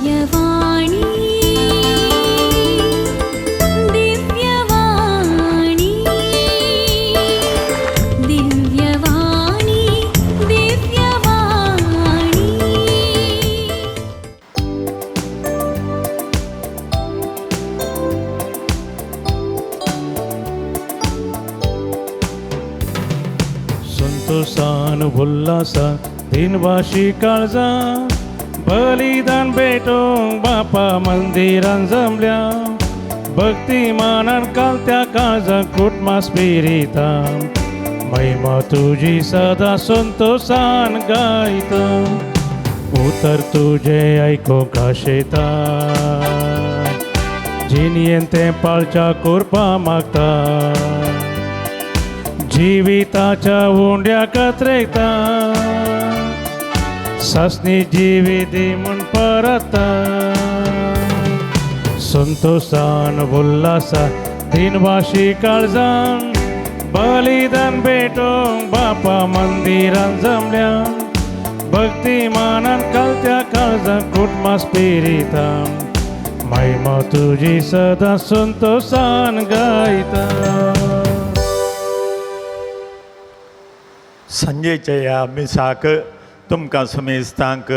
दिव्यवाणी दिव्यवाणी दिव्यवाणी दिव्यवाणी. संतोषान उल्हासान दिनवाशी काळजा बलिदान भेटोवंक बापा मंदिरान जमल्या भक्ती मानान कालत्या काळजा कुटुंबा स्पिरिता महिमा तुजी सदा संतोषान गायता उतर तुजें आयकूंक आशेता जिणयेन तें पाळच्या कुरपा मागता जिविताच्या उंड्या कत्रेता सासणी जिवी म्हूण परता संतोषान उल्हासान दिनवाशी काळजान बलिदान भेटोवंक बापा मंदिरान जमल्या भक्ती मानान कालत्या काळजान कुटुंबा स्पिरिता महिमा तुजी सदा संतोषान गायता. संजेच्या ह्या मिसाक तुमकां समेस्तांक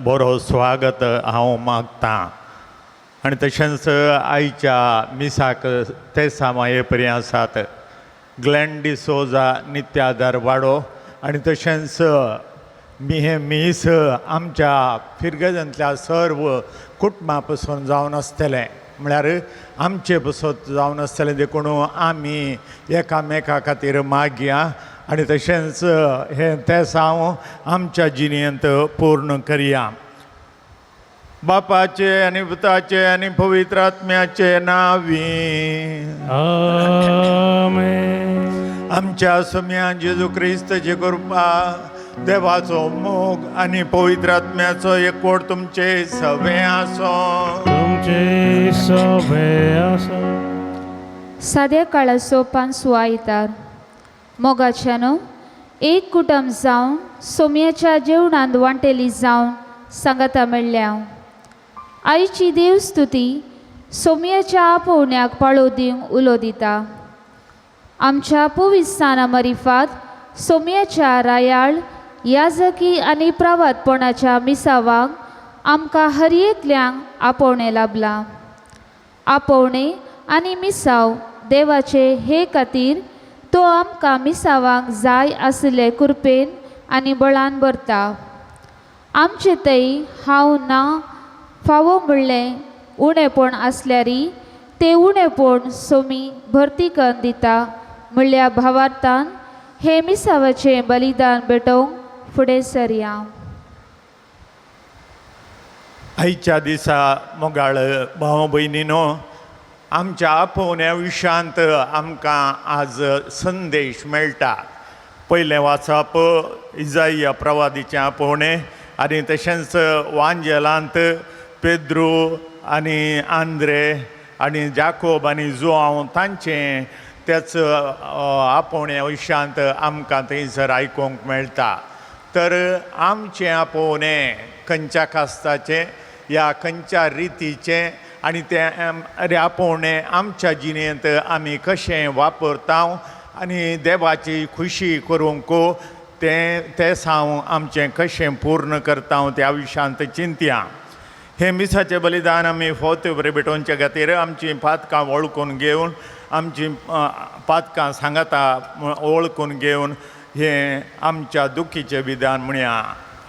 बरो स्वागत हांव मागतां आनी तशेंच आयच्या मिसाक ते सामाये पर्यंत आसात ग्लॅन डिसोजा नित्यादार वाडो आनी तशेंच मी हें मीस आमच्या फिरगजांतल्या सर्व कुटुंबा पसून जावन आसतलें म्हळ्यार आमचे पसत जावन आसतलें देखून आमी एकामेका खातीर मागया आनी तशेंच हें तेसांव आमच्या जिणेंत पूर्ण करया. बापाचे आनी पुताचे आनी पवित्र आत्म्याचे नांवी. आमेन. आमच्या सोम्या जेजू क्रिस्तची कृपा, देवाचो मोग आनी पवित्र आत्म्याचो एकवट तुमचे सगळे आसो. तुमचे सोबे आसा. साद्या काळाचो पानसो आयतार. मोगाच्यानो एक कुटुंब जावन सोम्याच्या जेवणांत वांटेली जावन सांगाता मेळ्ळ्या. आयची देवस्तुती सोम्याच्या आपोवण्याक पाळो दिवंक उलो दिता. आमच्या पविस्ताना मरिफात सोम्याच्या रायाळ याजकी आनी प्रवातपणाच्या मिसावांक आमकां हर एकल्यांक आपोवणें लाबलां. आपोवणें आनी मिसाव देवाचे हे खातीर तो आमकां मिसावांक जाय आशिल्ले कुरपेन आनी बळान भरता. आमचे थंय हांव ना फावो म्हणलें उणेपण आसल्यारी तें उणेपण सोमी भरती करून दिता म्हणल्या भावार्थान हें मिसावाचें बलिदान भेटोवंक फुडें सरया. आयच्या दिसा मोगाळ भाव भयणीनो, आमच्या आपोवण्या विशांत आमकां आज संदेश मेळटा. पयलें वाचप इजाइया प्रवादीचें आपोवणें आनी तशेंच वांजेलांत पेद्रू आनी आंद्रे आनी जाकोब आनी जुआंव तांचें त्याच आपोवण्या विशांत आमकां थंयसर आयकूंक मेळटा. तर आमचें आपोवणें खंयच्या कास्ताचें या खंयच्या रितीचें आनी तें आपोवणें आमच्या जिणेंत आमी कशें वापरता आनी देवाची खुशी करूंक तें तें साव आमचें कशें पूर्ण करता त्या विशांत चिंतया. हें मिसाचें बलिदान आमी फोवते बरें भेटोवचे खातीर आमचीं पातकां वळखून घेवन आमचीं पातकां सांगाता वळखून घेवन हें आमच्या दुखीचें विधान म्हणया.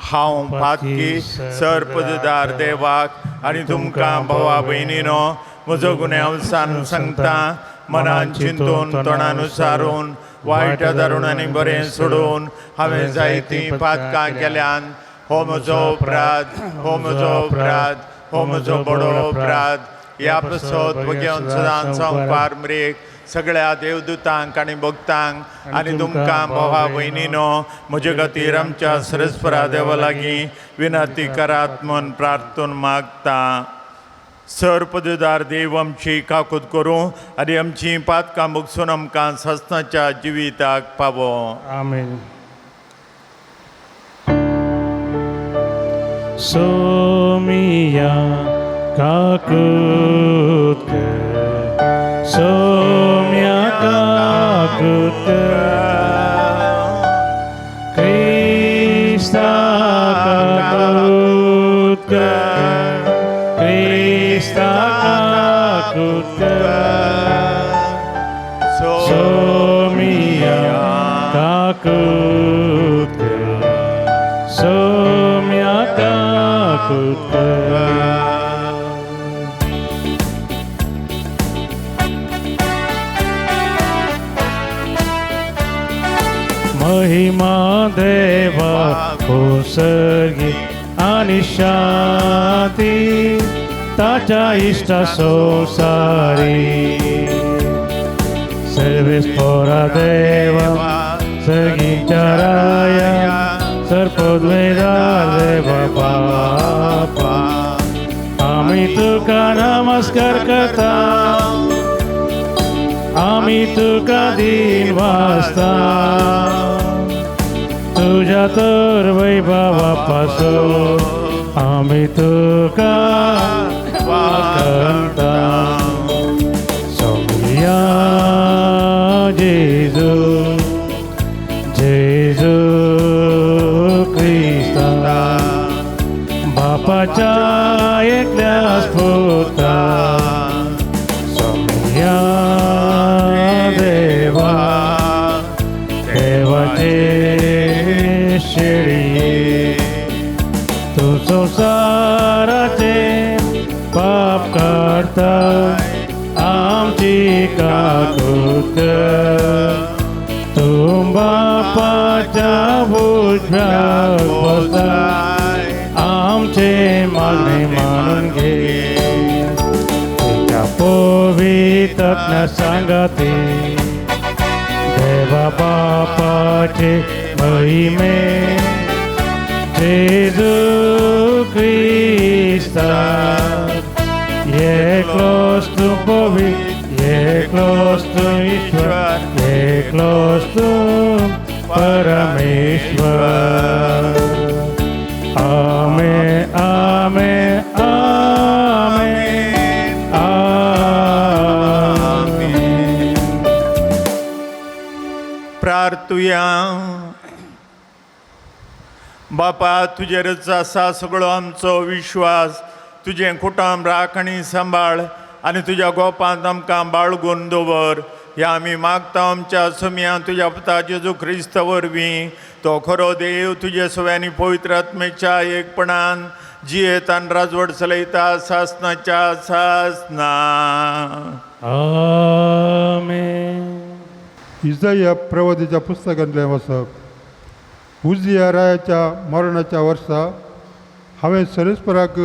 हांव पातकी सर्पदार देवाक आनी तुमकां भावा भयणीनो म्हजो गुन्यांव सांगता. मनान चिंतून तोंडान सारून वायट धरून आनी बरें सोडून हांवें जायतीं पातकां केल्यान. हो म्हजो अपराध, हो म्हजो अपराध, हो म्हजो बडो अपराध. ह्या पसत घेवन सदांच संवपार मरेक सगळ्या देवदूतांक आनी भक्तांक आनी तुमकां भावा भयणीनो म्हजे खातीर आमच्या सरस्परा देवा लागीं विनंती करात म्हूण प्रार्थून मागता. सर्पदुदार देव आमची काकूत करूं आनी आमची पातकां भोगसून आमकां सस्नाच्या जिविताक पावो. आमेन. सोमिया सोमिया काकूत कर, सोम्या काकूत कर, क्रिस्ता काकूत कर, क्रिस्ता काकूत कर, सोमिया काकूत कर, सोम्या काकूत कर. महिमा देवा कोसर्गी आणि शांती ताच्या इष्टा संसारी. सर्वेस पोरा देवा सर्गीच्या राया, सर्पद्वेदा देवा बापा, आम्ही तुका नमस्कार करता, आम्ही तुका दिन वाजता, तुझ्या तर वैभवापासून आम्ही तुका वाकणता. सोमया जेजू, जेजू क्रिस्ता, बापाच्या एकल्याच पुता, सोमया देवा, देवाचे शेळये, तू संसाराचे पाप काढता, आमची काकूत कर. तू बापाच्या उजव्या बसता, आमचे मागणे मानून घे. तुझ्या पवित्र सांगते देवा बापाचे महिमे, जेजू क्रिस्ता, एकलोच तूं पवित्र, एकलोच तूं ईश्वर, एकलोच तूं परमेश्वर. आमेन, आमेन, आमेन, आमेन. प्रार्थुया. बापा, तुजेरच आसा सगळो आमचो विश्वास. तुजें कुटुंब राख आनी सांबाळ आनी तुज्या गोपांत आमकां बाळगून दवर. ह्या आमी मागता आमच्या सुमया तुज्या पुता जेजू क्रिस्त वरवीं. तो खरो देव, तुजे सव्यानी पवित्र आत्मेच्या एकपणान जियेत आनी राजवट चलयता सासनाच्या सासना. आमेन. इजाया प्रवादीच्या पुस्तकांतलें वाचप. उजिया रायाच्या मरणाच्या वर्सा हांवें सरेस्पराक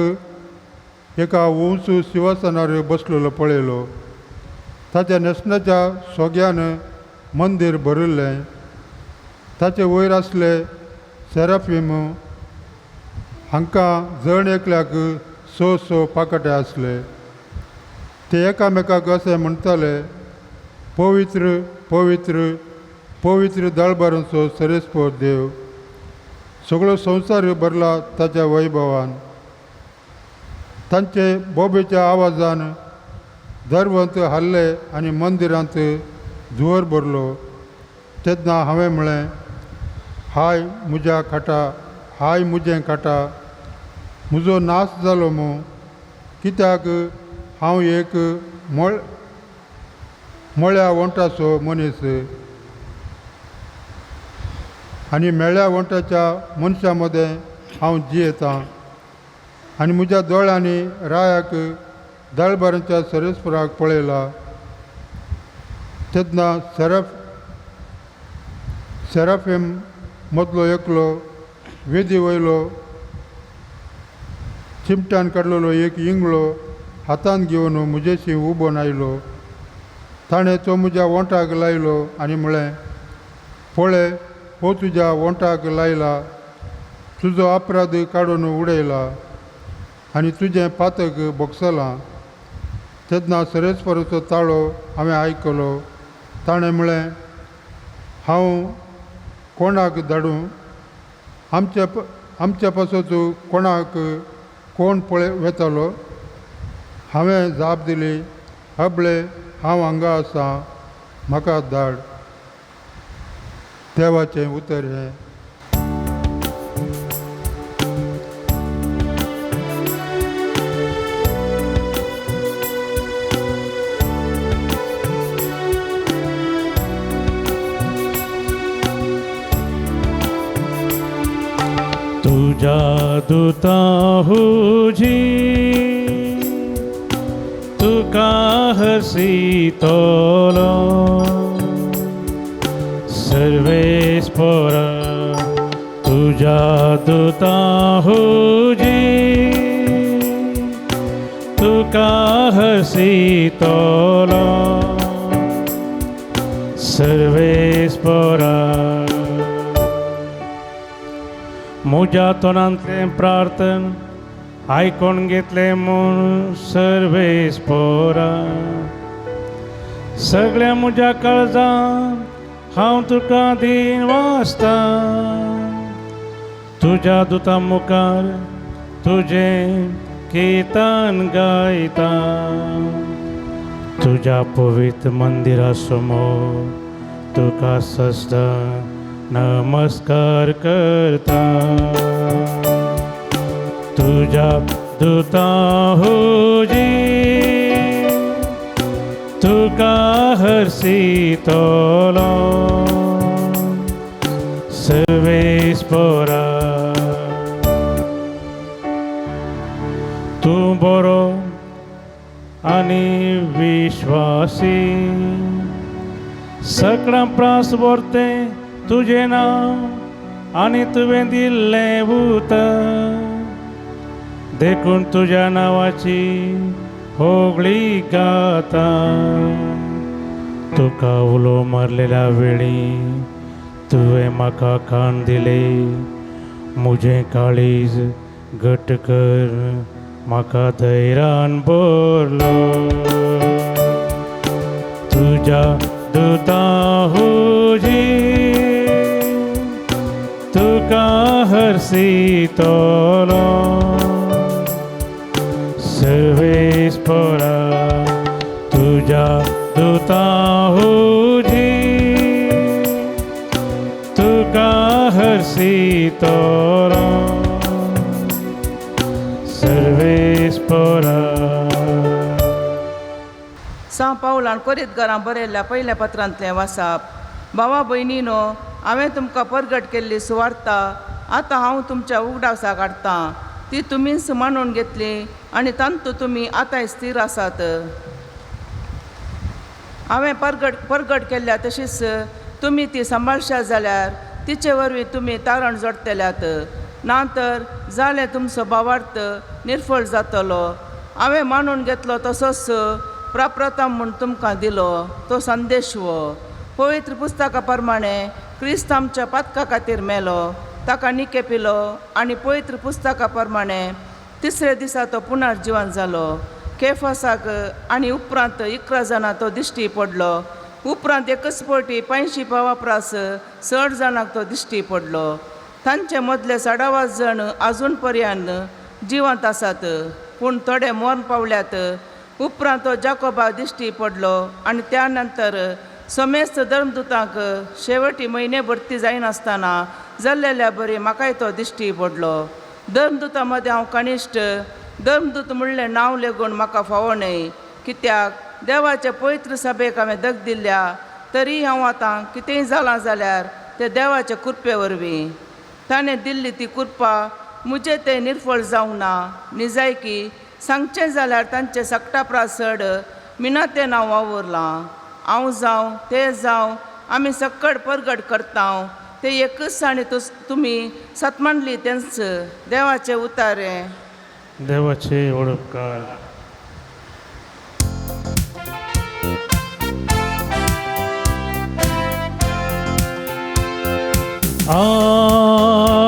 एका उंच शिवासनार बसलेलो पळयलो. ताच्या न्हेसणाच्या सोग्यान मंदीर भरिल्लें. ताचे वयर आसले सेराफीम, हांकां जण एकल्याक स स पाकटे आसले. ते एकामेकाक अशें म्हणटाले, पवित्र, पवित्र, पवित्र दळबारांचो सरेस्पर देव, सगळो संवसार भरला ताच्या वैभवान. तांचे बोबेच्या आवाजान दरवंत हाल्ले आनी मंदिरांत धुंवर भरलो. तेन्ना हांवें म्हळें, हाय म्हज्या खाटा, हाय म्हजें खाटा, म्हजो नाश जालो मू, कित्याक हांव एक मळ्या वंटाचो मनीस आनी मेळ्या वंटाच्या मनशां मदें हांव जियेतां आनी म्हज्या दोळ्यांनी रायाक दळबारांच्या सरेस्पराक पळयला. तेन्ना सेराफीम मदलो एकलो वेदी वयलो चिमट्यान काडलेलो एक इंगळो हातान घेवन म्हजेशी उबोन आयलो. ताणें तो म्हज्या ओंठाक लायलो आनी म्हळें, पळय, हो तुज्या ओंठाक लायला, तुजो अपराध काडून उडयला आनी तुजें पातक भोगसलां. तेन्ना सरेस्पराचो ताळो हांवें आयकलो. ताणें म्हळें, हांव कोणाक धाडूं? आमच्या पासत कोणाक कोण पळय वेतलो? हांवें जाप दिली, अबळे हांव हांगा आसा, म्हाका धाड. देवाचें उतर हें. तुझ्या दुता हुजी तुका हसितलो सर्वेस्पर, तुझ्या दुता हुजी तुका हसितलो सर्वेस्पर. म्हज्या तोंडांतलें प्रार्थन आयकून घेतलें म्हूण सर्वेस्पोरा, सगळ्या म्हज्या काळजान हांव तुका दीन वाचता. तुज्या दुता मुखार तुजें कीर्तन गायता, तुज्या पवित्र मंदिरा समोर तुका सजदा नमस्कार करता. तुझ्या दुता हुजी तुका हरसितलो सर्वेस्पोरा. तूं बरो आनी विश्वासी, सगळ्यां प्रास व्हरतें तुजें नांव आनी तुवें दिल्लें उतर, देखून तुज्या नांवाची होगळी गाता. तुका उलो मारलेल्या वेळी तुवें म्हाका कान दिले, म्हजें काळीज घट कर म्हाका धैर्यान भरलो. तुज्या दुता हुजी तुका हरसितलो सर्वेस्पोरा, तुझ्या दुता हुजी तुका हरसितलो सर्वेस्पोरा. सां पावलान कोरीतगारां बरयल्ल्या पयल्या पत्रांतलें वासाप. भावा भयणीनो, हांवें तुमकां परगट केल्ली सुवार्ता आतां हांव तुमच्या उगडासाक हाडटां. ती तुमीच मानून घेतली आनी तांतू तुमी आतांय स्थीर आसात. हांवें परगट परगट केल्ल्या तशीच तुमी ती सांबाळशात जाल्यार तिचे वरवीं तुमी तारण जोडटल्यात, ना तर जालें तुमचो भावार्थ निर्फळ जातलो. हांवें मानून घेतलो तसोच प्राप्रथम म्हूण तुमकां दिलो तो संदेश हो. पवित्र पुस्तका प्रमाणे क्रिस्त आमच्या पातका खातीर मेलो, ताका निके पिलो आनी पवित्र पुस्तका प्रमाणे तिसऱ्या दिसा तो पुनर्जिवन जालो. केफासाक आनी उपरांत 11 जाणां तो दिश्टी पडलो. उपरांत एकच फावटी 85 पावा प्रास चड जाणांक तो दिश्टी पडलो. तांचे मदले 5.25 जण आजून पर्यंत जिवंत आसात, पूण थोडे मरण पावल्यात. उपरांत तो जाकोबा दिश्टी पडलो आनी त्या नंतर समेस्त धर्मदुतांक शेवटी म्हयने भरती जायनासतना जाल्लेल्या बरी म्हाकाय तो दिश्टी पडलो. धर्मदुतां मदें हांव कनिश्ट, धर्मदूत म्हणलें नांव लेगून म्हाका फावो न्हय, कित्याक देवाचे पवित्र सभेक हांवें दग दिल्या. तरी हांव आतां कितेंय जालां जाल्यार ते देवाचे कृपे वरवीं. ताणें दिल्ली ती कृपा म्हजें तें निर्फळ जावंक ना. निजायकी सांगचें जाल्यार तांचे सगटा प्रास चड मिनातें नांव वावुरलां. हांव जावं ते जावं आमी सक्कड परगट करता ते एकच आनी तुमी सतमानली तेंच देवाचे उतारे. देवाचे उपकार.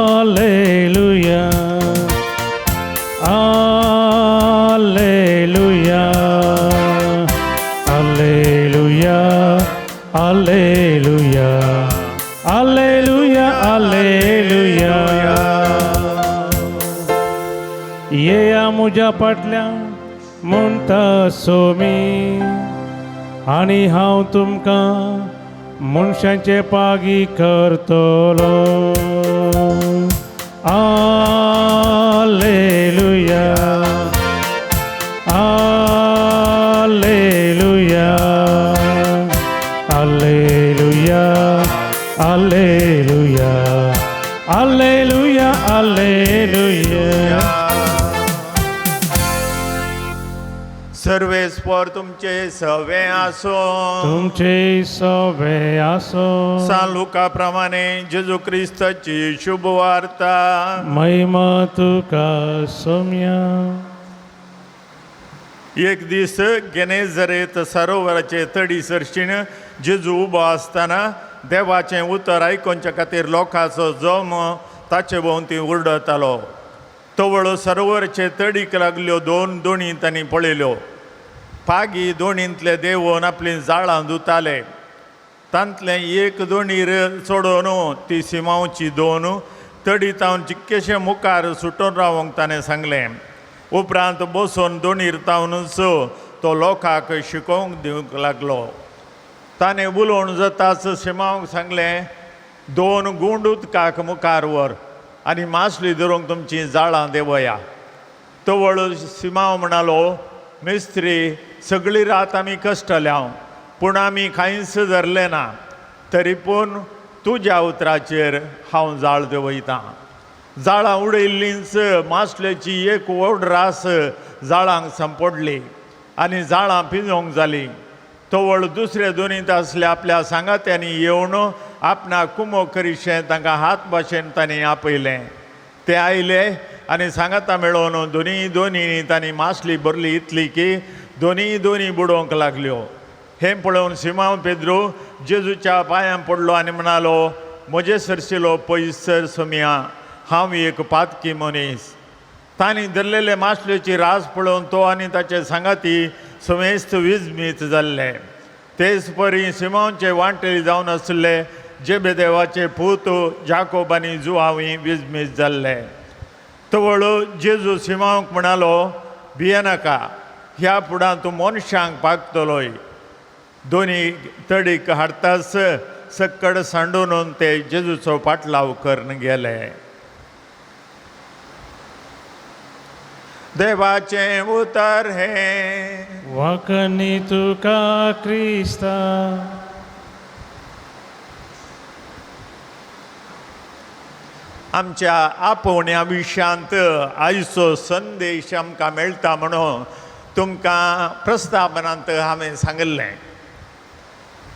Alleluia, Alleluia, Alleluia, Alleluia, Alleluia, Alleluia. ये फाटल्यान म्हणटा सोमी आनी हांव तुमकां मनशांचे पागी करतलो. Alleluia, alleluia, alleluia, alleluia, alleluia, alleluia. सर्वेस्पर तुमचे सवे आसो. तुमचे सवे आसो. सान लुका प्रमाणे जेजू क्रिस्ताची शुभ वार्ता. महिमा तुका सोम्या. एक दीस गेनेझरेत सरोवराचे तडी सरशीन जेजू उबो आसतना देवाचें उतर आयकोवच्या खातीर लोकांचो जम ताचे भोंवती उरडतालो. तवळ सरोवरचे तडीक लागल्यो दोन दोणी तांणी पळयल्यो. पागी दोणींतले देंवोन आपलीं जाळां धुताले. तांतलें एक दोणीर चडोवन ती सिमांवची दोन तडी तावन चिक्केशे मुखार सुटून रावंक ताणें सांगलें. उपरांत बसून दोणीर तावनूच तो लोकांक शिकोवंक दिवंक लागलो. ताणें उलोवन जाताच सिमांवक सांगलें, दोन गुंड उदकाक मुखार व्हर आनी मासली धरूंक तुमचीं जाळां देंवया. तवळ सिमांव म्हणालो, मिस्त्री, सगळी रात आमी कश्टल्या पूण आमी कांयच धरलें ना, तरी पूण तुज्या उतराचेर हांव जाळ देंवयतां. जाळां उडयल्लींच मासलेची एक व्हड रास जाळांक सांपडली आनी जाळां पिंजोवंक जालीं. तवळ दुसरे दोनींत आसले आपल्या सांगात्यांनी येवन आपणाक कुमो करीशें तांकां हात भाशेन तांणी आपयलें. ते आयले आनी सांगाता मेळोवन दोनी दोनी तांणी मासली भरली इतली की दोनी दोनी बुडोवंक लागल्यो. हें पळोवन सिमांव पेद्रू जेजूच्या पांयां पडलो आनी म्हणालो, म्हजे सरशिलो पयस सर सोमया, हांव एक पातकी मनीस. तांणी धरलेले मासलेची रास पळोवन तो आनी ताचे सांगाती समेस्त विजमीत जाल्ले. तेच परी सिमांवचे वांटेली जावन आशिल्ले जेबेदेवाचे पूत जाकोब आनी जुआवी विजमीत जाल्ले. तवळ जेजू सिमांवक म्हणालो, भियेनाका, ह्या फुडां तूं मनशांक पागतलोय. दोनी तडीक हाडटास सक्कड सांडून ते जेजूचो पाटलाव करून गेले. देवाचें उतर हें. वाकनी तुका क्रिस्ता. आमच्या आपोवण्या विशयांत आयचो संदेश आमकां मेळटा म्हणून तुमकां प्रस्तावनांत हांवें सांगिल्लें.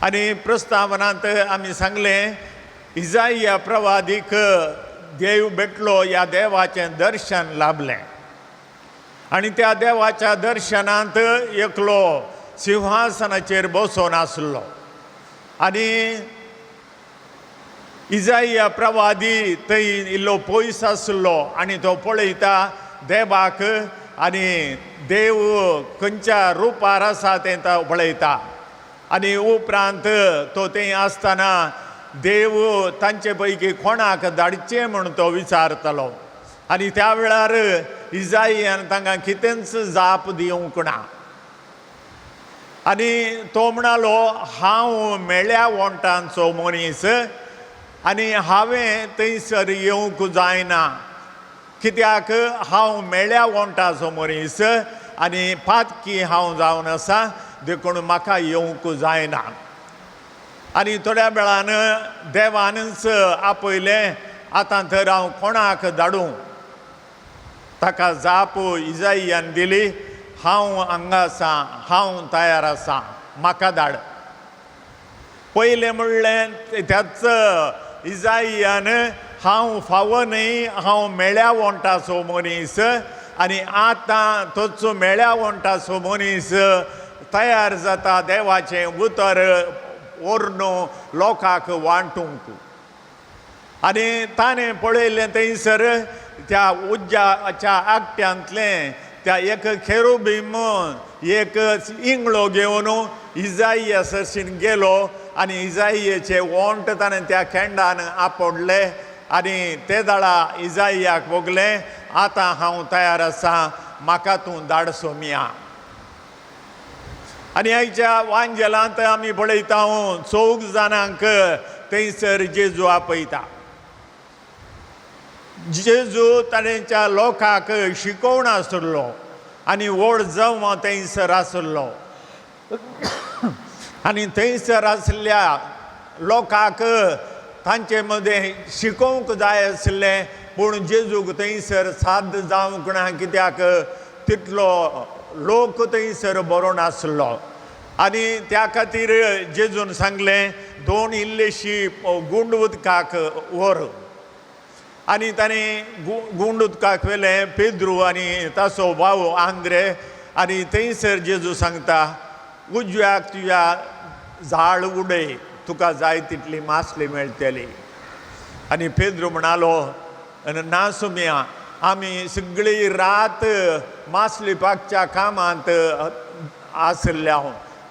आनी प्रस्तावनांत आमी सांगलें, इजाइया प्रवादीक देव भेटलो, ह्या देवाचें दर्शन लाभलें आनी त्या देवाच्या दर्शनांत एकलो सिंहासनाचेर बसोन आसलो आनी इजाइया प्रवादी थंय इल्लो पयस आसलो आनी तो पळयता देवाक आनी देव खंयच्या रुपार आसा तें तो पळयता. आनी उपरांत तो थंय आसतना देव तांचे पैकी कोणाक धाडचें म्हूण तो विचारतालो आनी त्या वेळार इजाइयान तांकां कितेंच जाप दिवंक ना. आनी तो म्हणालो, हांव मेळ्या वोंटांचो मनीस आनी हांवें थंयसर येवंक जायना, कित्याक हांव मेळ्या वोंटाचो मनीस आनी पातकी हांव जावन आसा, देखून म्हाका येवंक जायना. आनी थोड्या वेळान देवानच आपयलें, आतां तर हांव कोणाक धाडूं? ताका जाप इजाइयान दिली, हांव हांगा आसा, हांव तयार आसा, म्हाका धाड. पयलें म्हणलें त्याच इजाइयान, हांव फावो न्हय, हांव मेळ्या वोंटाचो मनीस आनी आतां तोच मेळ्या वोंटाचो मनीस तयार जाता देवाचें उतर व्हरून लोकांक वांटूंक. आनी ताणें पळयलें थंयसर त्या उज्जाच्या आगट्यांतलें त्या एक खेरुबीम एक इंगळो घेवन इजाइया सरशीन गेलो आनी इजाइयाचे वोंट ताणें त्या खेंडान आपडले आनी ते दाळा इजाइयाक भोगलें, आतां हांव तयार आसा, म्हाका तूं धाड सोमया. आनी आयच्या वांजेलांत आमी पळयता 4 जाणांक थंयसर जेजू आपयता. जेजू ताणेच्या लोकांक शिकोवन आसलो आनी व्हड जमो थंयसर आसलो आनी थंयसर आसल्या लोकांक तांचे मदें शिकोवंक जाय आसलें, पूण जेजूक थंयसर साध्य जावंक ना, कित्याक तितलो लोक थंयसर बरो नासलो. आनी त्या खातीर जेजून सांगलें 2 इल्लेशी गुंड उदकाक व्हर. आनी ताणें गुंड उदकाक व्हेलें पेद्रू आनी ताचो भाव आंद्रे. आनी थंयसर जेजू सांगता उजव्याक तुज्या झाड उडय, तुका जाय तितली मासली मेळटली. आनी पेद्रू म्हणालो ना सुमया, आमी सगळी रात मासली पाकच्या कामांत आसल्या,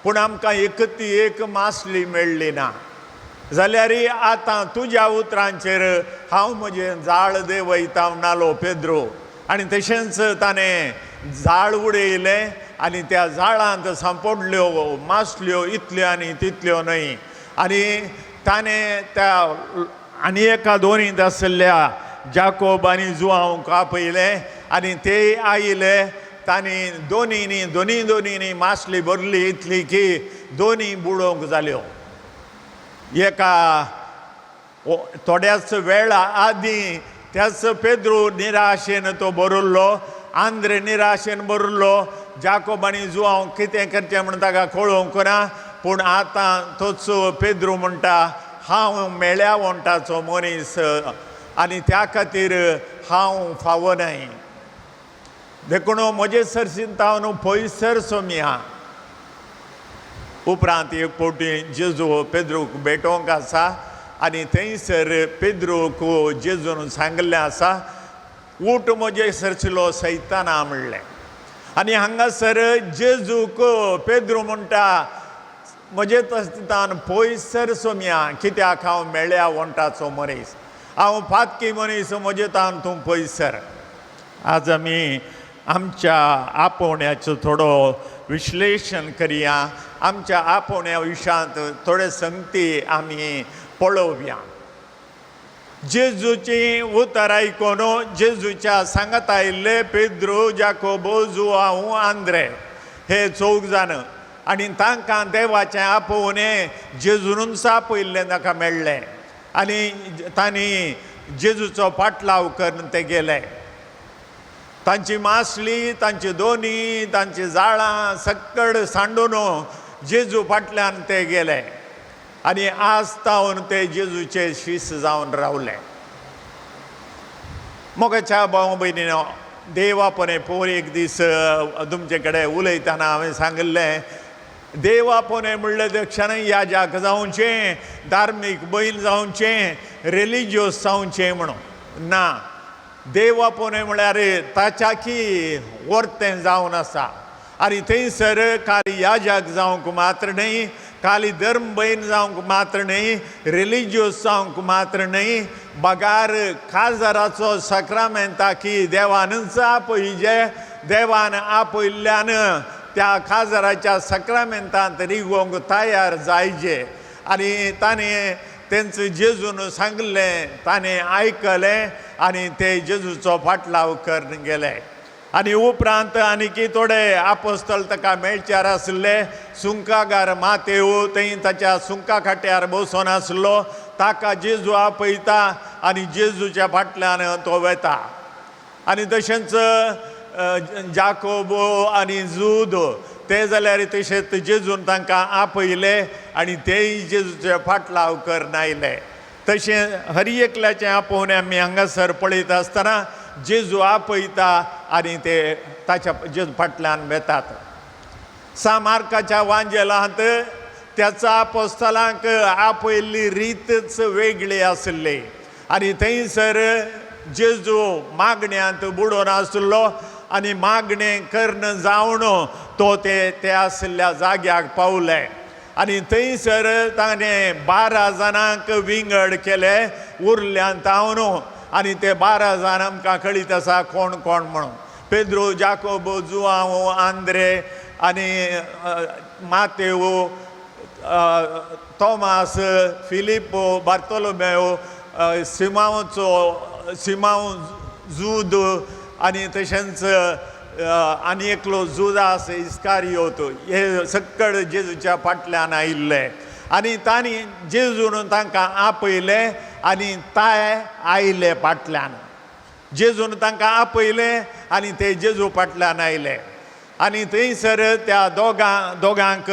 पूण आमकां एक ती एक मासली मेळ्ळी ना, जाल्यार आतां तुज्या उतरांचेर हांव म्हजें जाळ देंवयता म्हणालो पेद्रो. आनी तशेंच ताणें जाळ उडयलें आनी त्या जाळांत सांपडल्यो मासल्यो इतल्यो आनी तितल्यो न्हय. आनी ताणें त्या आनी एका दोनींत आशिल्ल्या जाकोब आनी जुआंवक आपयलें आनी ते आयले. तांणी दोनींनी दोनी दोनींनी मासली भरली इतली की दोनी बुडोवंक जाल्यो. एका थोड्याच वेळा आदीं त्याच पेद्रू निराशेन तो भरिल्लो, आंद्रे निराशेन भरिल्लो, जाकोब आनी जुआंव कितें करचें म्हण ताका कळोवंक ना, पूण आतां तोच पेद्रू म्हणटा हांव मेळ्या वण्टाचो मनीस आनी त्या खातीर हांव फावो न्हय, देखून म्हजे सरशीन तावन पयसर सोमया. उपरांत एक फावटी जेजू पेद्रूक भेटोवंक आसा आनी थंयसर पेद्रूक जेजून सांगिल्लें आसा उठ म्हजे सरशिलो सैताना म्हणलें. आनी हांगासर जेजूक पेद्रू म्हणटा म्हजे तसतान पयसर सोमया, कित्याक हांव मेळ्या वण्टाचो मनीस, हांव पातकी मनीस, म्हजे तान तूं पयसर. आज आमी आमच्या आपोवण्याचो थोडो विश्लेशण करया, आमच्या आपोवण्या विशयांत थोडे संगती आमी पळोवया. जेजूची उतर आयकून जेजूच्या सांगात आयिल्ले पेद्रू, जाकोबो, जुआंव, आंद्रे हे 4 जाण आनी तांकां देवाचें आपोवणें जेजूनच आपयिल्लें ताका मेळ्ळें आनी तांणी जेजूचो पाटलाव करून ते गेले. तांची मासली, तांची दोनी, तांची जाळां सक्कड सांडून जेजू फाटल्यान ते गेले आनी आज तावन ते जेजूचे शीस जावन रावले. मोगाच्या भाव भयणीनो, देवापणे पोर एक दीस तुमचे कडेन उलयतना हांवें सांगिल्लें, देवापणे म्हणलें दक्षण याजाक जावचें, धार्मीक बैल जावचें, रिलिजियस जावचें म्हणून ना. देवापणे म्हळ्यार ताच्याकी वर्तें जावन आसा आनी थंयसर काली याजाक जावंक मात्र न्हय, काली धर्म भयण जावंक मात्र न्हय, रिलिजियस जावंक मात्र न्हय, बगार काजाराचो साक्रामेंता की देवानच आपयजे, देवान आपयल्ल्यान त्या काजाराच्या साक्रामेंतांत रिगोवंक तयार जायजे. आनी ताणें तेंच जेजून सांगलें, ताणें आयकलें आनी ते जेजूचो फाटलाव करून गेले. आनी उपरांत आनीकी थोडे आपोस्तल ताका मेळच्यार आसले. सुंकागार मातेव थंय ताच्या सुंका खाट्यार बसून आसलो, ताका जेजू आपयता आनी जेजूच्या फाटल्यान तो वेता. आनी तशेंच जाकोबो आनी जूद ते जाल्यार तशेंच जेजून तांकां आपयले आनी तेय जेजूचे फाटलाव करून आयले. तशें हर एकल्याचें आपोवणें आमी हांगासर पळयता आसतना जेजू आपयता आनी ते ताच्या जेजू फाटल्यान वेतात. सा मार्काच्या वांजेलांत त्याचा आपोस्तलांक आपयल्ली रीतच वेगळी आसली आनी थंयसर जेजू मागण्यांत बुडोवन आसलो आनी मागणें कर्ण जावन तो ते आशिल्ल्या जाग्याक पावले आनी थंयसर ताणें 12 जाणांक विंगड केले उरल्यान तावन आनी ते 12 जाण आमकां कळीत आसा कोण कोण म्हणून. पेद्रो, जाकोब, जुआंव, आंद्रे आनी मातेव, तोमास, फिलिपो, बार्तोलोमेव, सिमांवचो सिमांव जूद आनी तशेंच आनी एकलो जुदास इस्कारियोत, हे सक्कड जेजूच्या फाटल्यान आयिल्ले आनी तांणी जेजून तांकां आपयलें आनी ताय आयले फाटल्यान. जेजून तांकां आपयलें आनी ते जेजू फाटल्यान आयले आनी थंयसर त्या दोगांक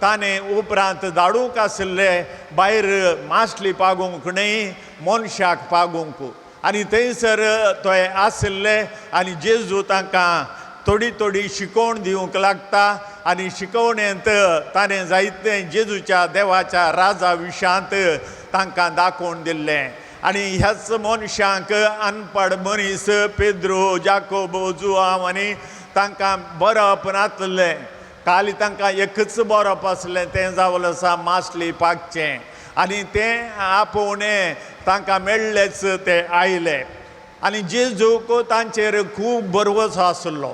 ताणें उपरांत धाडूंक आशिल्ले भायर मासली पागूंक न्हय, मनशाक पागूंक. आनी थंयसर थंय आशिल्ले आनी जेजू तांकां थोडी थोडी शिकोवण दिवंक लागता आनी शिकोवणेंत ताणें जायतें जेजूच्या देवाच्या राजा विशांत तांकां दाखोवन दिल्लें. आनी ह्याच मनशांक अनपड मनीस पेद्रो, जाकोब, जुआंव आनी तांकां बरोवप नासलें. खाली तांकां एकच बरोवप आसलें, तें जावन आसा मासली पागचें. आनी तें आपोवणें तांकां मेळ्ळेंच, ते आयले आनी जेजूक तांचेर खूब भरवंसो आसलो.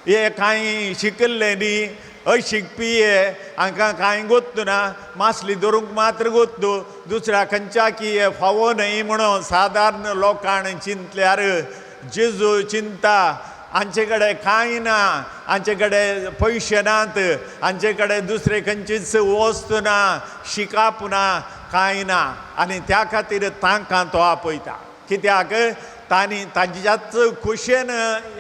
हे कांय शिकिल्ले न्ही, अशिकपी, हे हांकां कांय गोत्तू ना, मासली धरूंक मात्र गोत्तू, दुसऱ्या खंयच्याकी हे फावो न्हय म्हणून सादारण लोकांक चिंतल्यार जेजू चिंता हांचे कडेन कांय ना, हांचे कडेन पयशे नात, हांचे कडेन दुसरे खंयचीच वस्त ना, शिकाप ना, कांय ना. आनी त्या खातीर तांकां तो आपयता, कित्याक तांणी तांच्याच खुशेन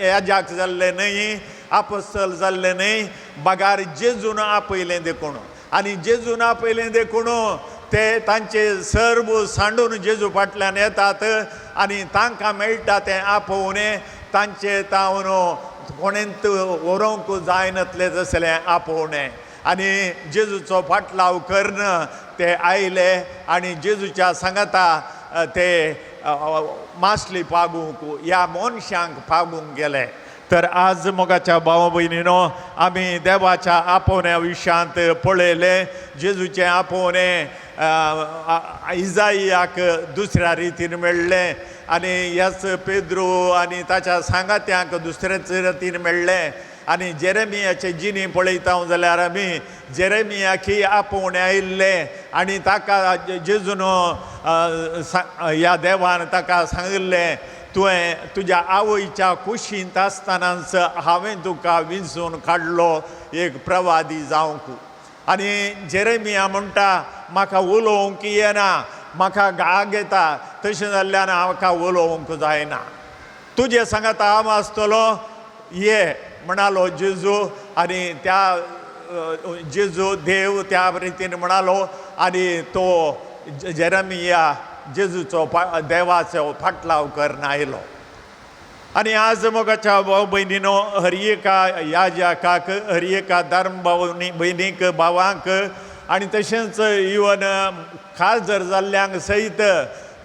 हेज्याक जाल्लें न्हय, आपसल जाल्लें न्हय, बगार जेजून आपयलें देखून. आनी जेजून आपयलें देखून ते तांचे सर्व सांडून जेजू फाटल्यान येतात आनी तांकां मेळटा तें आपोवणें तांचे तावन कोणेंत व्हरूंक जायनातलें तसलें आपोवणें. आनी जेजूचो फाटलाव करून ते आयले आनी जेजूच्या सांगाता ते मासली पागूंक ह्या मनशांक पागूंक गेले. तर आज मोगाच्या भाव भयणीनो, आमी देवाच्या आपोवण्या विशयांत पळयलें. जेजूचें आपोवणें इजाइयाक दुसऱ्या रितीन मेळ्ळें आनी ह्याच पेद्रो आनी ताच्या सांगात्यांक दुसऱ्याच रितीन मेळ्ळें. आनी जेरेमियाचे जिणी पळयता जाल्यार आमी जेरेमियाकी आपोवणें आयिल्लें आनी ताका जेजून ह्या देवान ताका सांगिल्लें, तुवें तुज्या आवयच्या कुशींत आसतनाच हांवें तुका विंचून काडलो एक प्रवादी जावंक. आनी जेरेमिया म्हणटा, म्हाका उलोवंक येना, म्हाका गाग येता, तशें जाल्ल्यान म्हाका उलोवंक जायना, तुजे सांगाता हांव आसतलो ये म्हणालो जेजू. आनी त्या जेजू देव त्या रितीन म्हणालो आनी तो जेरेमिया जेजूचो देवाचो फाटलाव करून आयलो. आनी आज मोगाच्या भाव भयणीनो, हर एका याजकाक, हर एका धर्म भावनी भयणीक, भावांक आनी तशेंच इवन खास जर जाल्ल्यांक सयत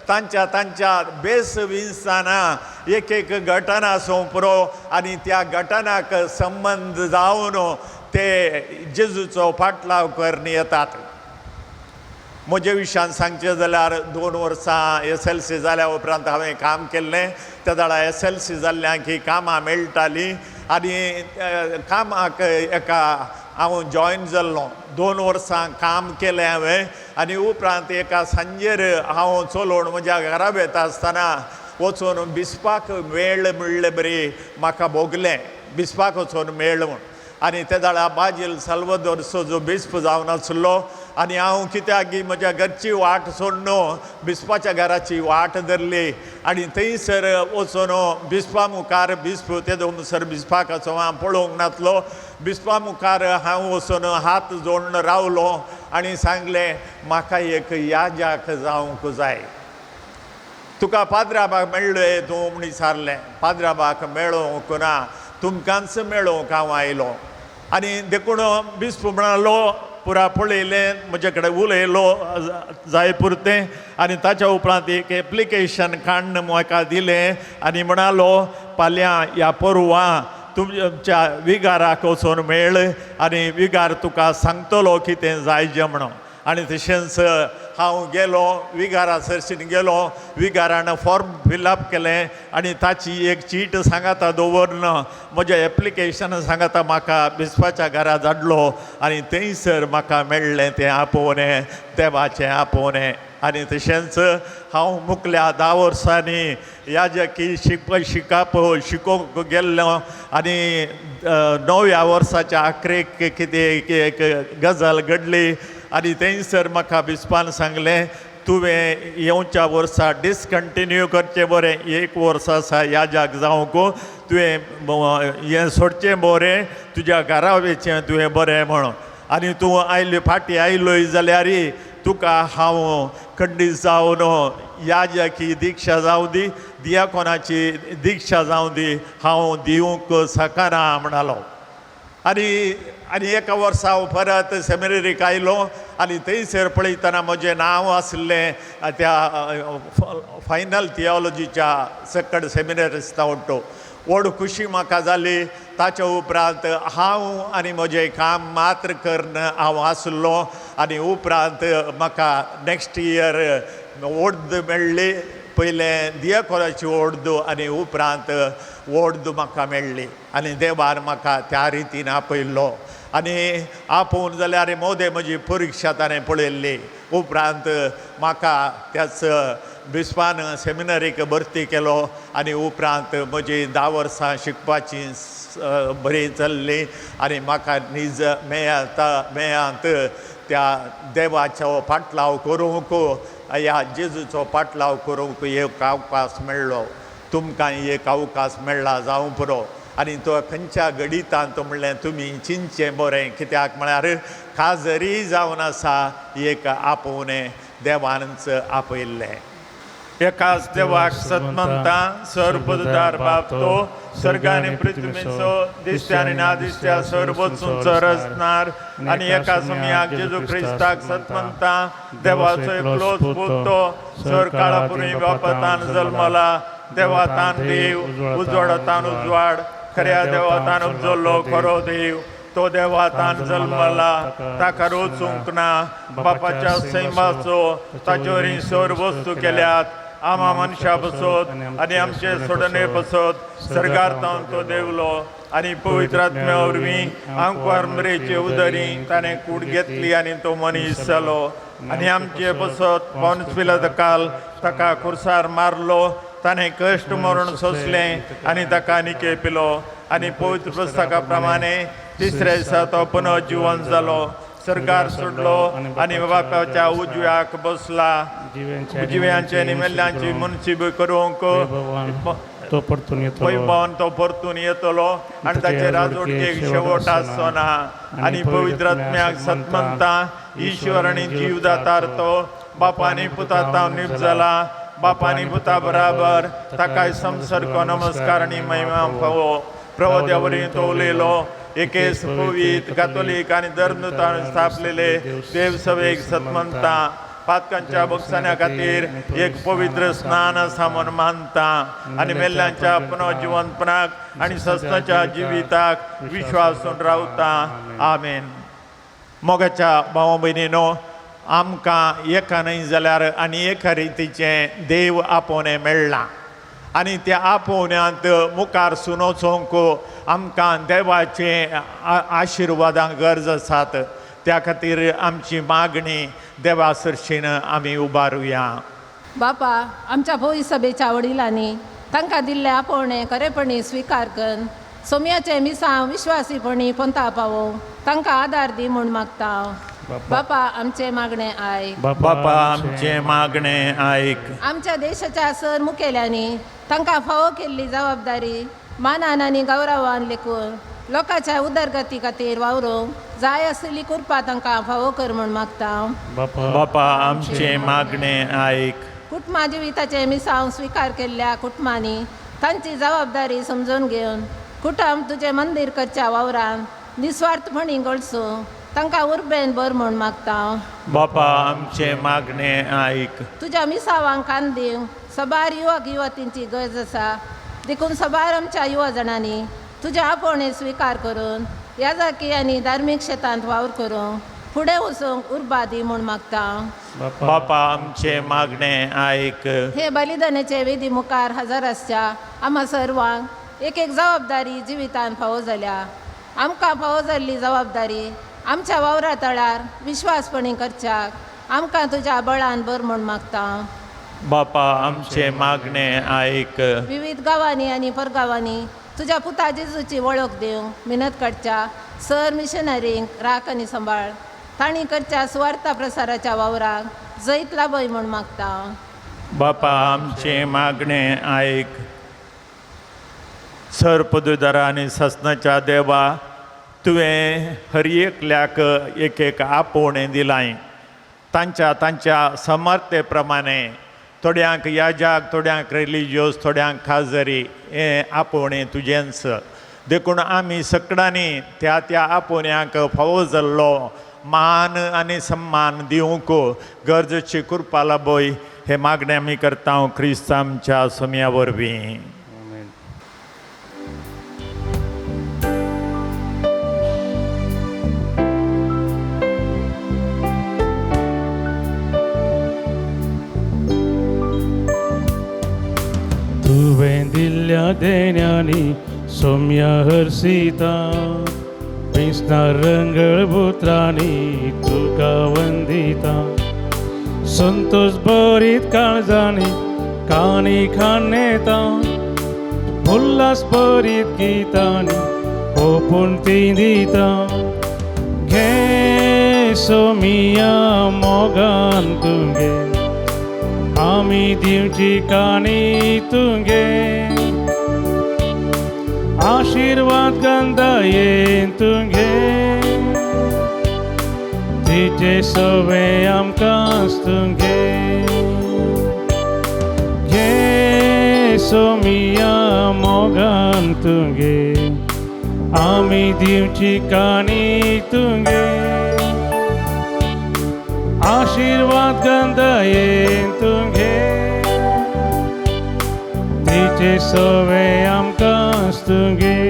तांच्या तांच्या बेस विंचतना एक एक घटना सोंपरो आनी त्या घटनाक संबंद जावन ते जेजूचो फाटलाव करून येतात. म्हजे विशयान सांगचें जाल्यार 2 वर्सां SLC जाल्या उपरांत हांवें काम केल्लें. त्या वेळार SLC जाल्ल्यांक ही कामां मेळटालीं आनी कामाक एका हांव जॉयन जाल्लो. 2 वर्सां काम केलें हांवें आनी उपरांत एका सांजेर हांव चलोवन म्हज्या घरा वता आसतना वचून बिस्पाक मेळ म्हणले बरी म्हाका भोगलें, बिस्पाक वचून मेळ म्हूण. आनी ते वेळार बाजील साल्वादोरचो जो बिस्प जावन आसलो आनी हांव कित्याक की म्हज्या घरची वाट सोडून बिस्पाच्या घराची वाट धरली आनी थंयसर वचून बिस्पा मुखार, बिस्प तेदो सर बिस्पाक असो हांव पळोवंक नासलो, बिस्पा मुखार हांव वचून हात जोडून रावलो आनी सांगलें, म्हाका एक याजाक जावंक जाय, तुका पाद्राबाक मेळ्ळें तूं म्हण विचारलें, पाद्राबाक मेळोवंक ना, तुमकांच मेळोवंक हांव आयलो. आनी देखून बिस्प म्हणालो, पुरा पळयलें, म्हजे कडेन उलयलो जाय पुरतें आनी ताच्या उपरांत एक एप्लिकेशन काडून म्हाका दिलें आनी म्हणालो, फाल्यां ह्या परवां तुमच्या विगाराक वचून मेळ आनी विगार तुका सांगतलो कितें जाय जें म्हणून. आनी तशेंच हांव गेलो विगारा सरशीन गेलो, विगारान फॉर्म फिलअप केलें आनी ताची एक चीट सांगाता दवरन म्हजें एप्लिकेशन सांगाता म्हाका बिस्पाच्या घरा धाडलो आनी थंयसर म्हाका मेळ्ळें तें आपोवणें, देवाचें आपोवणें. आनी तशेंच हांव मुखल्या 10 वर्सांनी याजकी शिकप शिकोवंक गेल्लो आनी 9व्या वर्साच्या आखरेक कितें एक गजाल घडली आनी थंयसर म्हाका बिस्पान सांगलें तुवें येवच्या वर्सा डिसकंटिन्यू करचें बरें, 1 वर्स आसा याजक जावंक, तुवें हें सोडचें बरें, तुज्या घरा वचचें तुवें बरें म्हणून. आनी तूं आयली फाटीं आयलोय जाल्यार तुका हांव खंडीत जावन याजकी दिक्षा जावं दी, दियाकोनाची दिक्षा जावं दी, हांव दिवंक शकना म्हणालो. आनी आनी एका वर्सा हांव परत सेमिनरीक आयलो आनी थंयसर पळयतना म्हजें नांव आसलें त्या फायनल थियोलॉजीच्या सकड सेमिनरिस्ता तो. व्हड खुशी म्हाका जाली. ताच्या उपरांत हांव आनी म्हजें काम मात्र करून हांव आसलो आनी उपरांत म्हाका नॅक्स्ट इयर ओर्द मेळ्ळी, पयलें दियाकोराची ओर्द आनी उपरांत ओर्द म्हाका मेळ्ळी आनी देवान म्हाका त्या रितीन आपयल्लो. आनी आपोवन जाल्यार मोदें म्हजी परिक्षा ताणें पळयल्ली. उपरांत म्हाका त्याच बिस्पान सेमिनरीक भरती केलो आनी उपरांत म्हजी 10 वर्सां शिकपाची बरी चल्ली आनी म्हाका नीज मेयांत त्या देवाचो पाटलाव करूंक, ह्या जेजूचो पाटलाव करूंक एक अवकाश मेळ्ळो. तुमकां एक अवकाश मेळ्ळा जावं पुरो. आनी तो खंयच्या गणितांत म्हणलें तुमी चिंतचें बरें, कित्याक म्हळ्यार खाजरी जावन आसा एक आपोवणें देवानच आपयल्लें. एकाच देवाक सतमंता सर्वदार बाप तो सर्गाने पृथ्वीचो दिसत्या आनी ना दिसत्या सर्वोच्च रचणार आनी एका सुमयाक जेजू क्रिस्ताक सतमंता देवाचो एकलोच पूत तो सर काळापुरी बापातान जल्मला, देवातान देव, उजवाडातान उजवाड, खऱ्या देवातान उपजल्लो खरो देव, तो देवातान जल्मला, ताका रोचूंक ना, बापाच्या सैमाचो ताचे वरवीं सर्व वस्तू केल्यात, आमा मनशा पसत आनी आमचे सोडणे पसत सर्गार तावन तो देवलो आनी पवित्र आत्म्या वरवीं आंकवार मरेचे उदरी ताणें कूड घेतली आनी तो मनीस जालो आनी आमचे पसत पोन्स पिलात काल ताका खुर्सार मारलो, ताणें कश्ट मरण सोंसलें आनी ताका निके पिलो आनी पवित्र पुस्तका प्रमाणे तिसऱ्या दिसा तो पुनः जिवन जालो, सरकार सोडलो आनी बापाच्या उजव्याक बसला, जिव्यांचे आनी मेल्ल्यांची मुनसीब करूंक तो परतून येतलो, वैभवान तो परतून येतलो आनी ताचे राजवटकेक शेवट आसचो ना. आनी पवित्र आत्म्याक सतमंता ईश्वर आनी जीवदातार तो बापा आनी पुता तावन निप जाला, बापा आनी पुता बराबर ताकाय संसर्ग नमस्कार आनी महिमा फावो. प्रभुत्या वरवीं तो उलयलो, एकेच पवित्र कातोलीक आनी धर्मदूतान स्थापलेले देवसभेक सतमंता पातकांच्या बक्षाण्या खातीर एक पवित्र स्नान आसा म्हूण मानता आनी मेल्ल्यांच्या पुनर्जिवंतपणाक आनी सस्नाच्या जिविताक विश्वासून रावता. आमेन. मोगाच्या भावा भयणीनो, आमकां एका न्हय जाल्यार आनी एका रितीचें देव आपोवणें मेळ्ळां आनी त्या आपोवण्यांत मुखार सून वचोंक आमकां देवाचे आशिर्वादां गरज आसात. त्या खातीर आमची मागणी देवा सरशीन आमी उबारुया. बापा, आमच्या भोई सभेच्या वडिलांनी तांकां दिल्लें आपोवणें खरेपणी स्विकार करून सोम्याचें मिसांव विश्वासीपणी पोंता पावोवंक तांकां आदार दी म्हूण मागता. बापा, आमचें मागणें आयक. बापा, आमचें मागणें आयक. आमच्या देशाच्या सर मुखेल्यांनी तांकां फावो केल्ली जबाबदारी मानान आनी गौरवान लेखून लोकांच्या उदरगती खातीर वावरूंक जाय आसली कृपा तांकां फावो कर म्हूण मागता. बापा, आमचें मागणें आयक. कुटुंबा जिविताचें मिसांव स्विकार केल्ल्या कुटुंबांनी तांची जबाबदारी समजून घेवन कुटुंब तुजें मंदीर करच्या वावरान निस्वार्थपणी गळसूं तांकां उर्बेन बर म्हूण मागता. बापा, आमचें मागणें आयक. तुज्या मिसावांक कान दिवंक सबार युवक युवतींची गरज आसा, देखून सबार आमच्या युवा जाणांनी तुजें आपोवणें स्विकार करून याजाकी आनी धार्मीक शेतांत वावर करूंक फुडें वचूंक उर्बा दी म्हूण मागता. बापा आमचें मागणें आयक. हे बलिदानाचे वेदी मुखार हजर आसच्या आम्हा सर्वांक एक एक जबाबदारी जिवितान फावो जाल्या. आमकां फावो जाल्ली जबाबदारी आमच्या वावरा तळार विश्वासपणी करच्याक आमकां तुज्या बळान भर म्हूण मागता. बापा आमचें मागणें आयक. विविध गांवांनी आनी परगांवांनी तुज्या पुता जेजूची वळख दिवंक मिनत काडच्या सर मिशनरींक राख आनी सांबाळ. तांणी करच्या सुवार्ता प्रसाराच्या वावराक जैत लाभय म्हूण मागता. बापा आमचें मागणें आयक. सर पदुदरा आनी ससनाच्या देवा, तुवें हर एकल्याक एक एक आपोवणें दिलां तांच्या तांच्या समर्थे प्रमाणे. थोड्यांक याजाक, थोड्यांक रिलिजियोस, थोड्यांक खाजरी, हें आपोवणें तुजेंच. देखून आमी सकडांनी त्या त्या आपोवण्याक फावो जाल्लो मान आनी सन्मान दिवंक गरजेची कृपा लाभय हे मागणें आमी करता क्रिस्त आमच्या सोम्या वरवीं. तुवें दिल्ल्या देण्यांनी सोम्या हर्षिता, पिसना रंगळ बुत्रांनी तुका वंदिता. संतोष भरीत काळजांनी काणी खाणेता, उल्हास भरीत गितांनी ओपून ती दिता. घे सोमिया मोगान तुगे, आमी दिवची काणी तुगे, आशिर्वाद गंधायेन तुगे, तिचे सवे आमकां तुगे. घे सोमिया मोगान तुगे, आमी दिवची काणी तुगे, आशिर्वाद गंधायेन तुगे, तिचे सवे आमकां तुगे.